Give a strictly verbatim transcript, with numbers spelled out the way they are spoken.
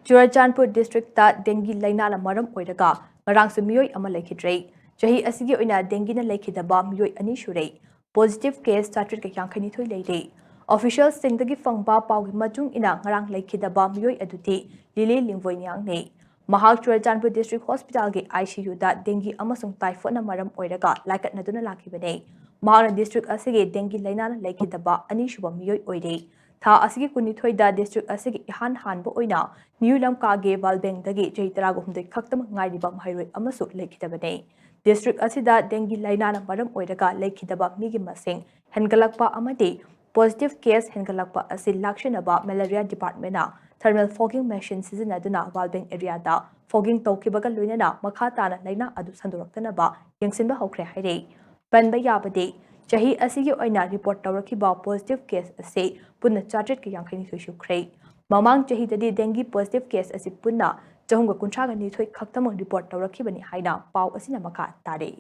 Churachandpur district ꯗꯦꯡꯒꯤ ꯂꯥꯏꯅꯥꯅ ꯃꯔꯝ ꯑꯣꯏꯔꯒ ꯉꯔꯥꯡꯁꯨ ꯃꯤꯑꯣꯏ ꯑꯃ ꯂꯩꯈꯤꯗ꯭ꯔꯦ꯫ ꯆꯍꯤ ꯑꯁꯤꯒꯤ ꯑꯣꯏꯅ ꯗꯦꯡꯒꯤꯅ ꯂꯩꯈꯤꯗꯕ ꯃꯤꯑꯣꯏ ꯑꯅꯤ ꯁꯨꯔꯦ꯫ ꯄꯣꯖꯤꯇꯤꯚ ꯀꯦꯁ ꯆꯥꯇ꯭ꯔꯦꯠꯀ ꯌꯥꯡꯈꯩꯅꯤꯊꯣꯏ ꯂꯩꯔꯦ꯫ ꯑꯣꯐꯤꯁꯤꯌꯦꯜꯁꯤꯡꯗꯒꯤ ꯐꯪꯕ ꯄꯥꯎꯒꯤ ꯃꯇꯨꯡ ꯏꯟꯅ ꯉꯔꯥꯡ ꯂꯩꯈꯤꯗꯕ ꯃꯤꯑꯣꯏ ꯑꯗꯨꯗꯤ ꯂꯤꯂꯤ ꯂꯤꯡꯕꯣꯏꯅꯤꯌꯥꯡꯅꯤ꯫ ꯃꯍꯥꯛ ꯆꯨꯔꯆꯥꯟꯄꯨꯔ ꯗꯤꯁꯇ꯭ꯔꯤꯛ ꯍꯣꯁꯄꯤꯇꯥꯜꯒꯤ ꯑꯥꯏ ꯁꯤ ꯌꯨꯗ ꯗꯦꯡꯒꯤ ꯑꯃꯁꯨꯡ ꯇꯥꯏꯐꯣꯠꯅ ꯃꯔꯝ ꯑꯣꯏꯔꯒ ꯂꯥꯏꯀꯠꯅꯗꯨꯅ ꯂꯥꯛꯈꯤꯕꯅꯤ꯫ ꯃꯍꯥꯛꯅ ꯗꯤꯁꯇ꯭ꯔꯤꯛ ꯑꯁꯤꯒꯤ ꯗꯦꯡꯒꯤ ꯂꯥꯏꯅꯥꯅ ꯂꯩꯈꯤꯗꯕ ꯑꯅꯤꯁꯨꯕ ꯃꯤꯑꯣꯏ ꯑꯣꯏꯔꯦ꯫ ꯊꯥ ꯑꯁꯤꯒꯤ ꯀꯨꯟꯅꯤꯊꯣꯏꯗ ꯗꯤꯁꯇ꯭ꯔꯤꯛ ꯑꯁꯤꯒꯤ ꯏꯍꯥꯟ ꯍꯥꯟꯕ ꯑꯣꯏꯅ ꯅ꯭ꯌꯨ ꯂꯝꯀꯥꯒꯤ ꯋꯥꯜꯕꯦꯡꯗꯒꯤ ꯆꯍꯤ ꯇꯔꯥꯒ ꯍꯨꯝꯗꯣꯏ ꯈꯛꯇꯃꯛ ꯉꯥꯏꯔꯤꯕ ꯃꯍꯩꯔꯣꯏ ꯑꯃꯁꯨ ꯂꯩꯈꯤꯗꯕꯅꯤ꯫ ꯗꯤꯁꯇ꯭ꯔꯤꯛ ꯑꯁꯤꯗ ꯗꯦꯡꯒꯤ ꯂꯥꯏꯅꯥꯅ ꯃꯔꯝ ꯑꯣꯏꯔꯒ ꯂꯩꯈꯤꯗꯕ ꯃꯤꯒꯤ ꯃꯁꯤꯡ ꯍꯦꯟꯒꯠꯂꯛꯄ ꯑꯃꯗꯤ ꯄꯣꯖꯤꯇꯤꯚ ꯀꯦꯁ ꯍꯦꯟꯒꯠꯂꯛꯄ ꯑꯁꯤ ꯂꯥꯛꯁꯤꯟꯅꯕ ꯃꯦꯂꯦꯔꯤꯌꯥ ꯗꯤꯄꯥꯔꯠꯃꯦꯟꯅ ꯊꯔꯃꯦꯜ ꯐꯣꯒꯤꯡ ꯃꯦꯁꯤꯟ ꯁꯤꯖꯤꯟꯅꯗꯨꯅ ꯋꯥꯜꯕꯦꯡ ꯑꯦꯔꯤꯌꯥꯗ ꯐꯣꯒꯤꯡ ꯇꯧꯈꯤꯕꯒ ꯂꯣꯏꯅꯅ ꯃꯈꯥ ꯇꯥꯅ ꯂꯥꯏꯅꯥ ꯑꯗꯨ ꯁꯟꯗꯣꯔꯛꯇꯅꯕ ꯌꯦꯡꯁꯤꯟꯕ ꯍꯧꯈ꯭ꯔꯦ ꯍꯥꯏꯔꯤ꯫ ꯄꯟꯕ ꯌꯥꯕꯗꯤ, ꯆꯍꯤ ꯑꯁꯤꯒꯤ ꯑꯣꯏꯅ ꯔꯤꯄꯣꯔꯠ ꯇꯧꯔꯛꯈꯤꯕ ꯄꯣꯖꯤꯇꯤꯚ ꯀꯦꯁ ꯑꯁꯤ ꯄꯨꯟꯅ ꯆꯥꯇ꯭ꯔꯦꯠꯀ ꯌꯥꯡꯈꯩꯅꯤꯊꯣꯏ ꯁꯨꯈ꯭ꯔꯦ꯫ ꯃꯃꯥꯡ ꯆꯍꯤꯗꯗꯤ ꯗꯦꯡꯒꯤ ꯄꯣꯖꯤꯇꯤꯚ ꯀꯦꯁ ꯑꯁꯤ ꯄꯨꯟꯅ ꯆꯍꯨꯝꯒ ꯀꯨꯟꯊ꯭ꯔꯥꯒ ꯅꯤꯊꯣꯏ ꯈꯛꯇꯃꯛ ꯔꯤꯄꯣꯔꯠ ꯇꯧꯔꯛꯈꯤꯕꯅꯤ ꯍꯥꯏꯅ ꯄꯥꯎ ꯑꯁꯤꯅ ꯃꯈꯥ ꯇꯥꯔꯤ꯫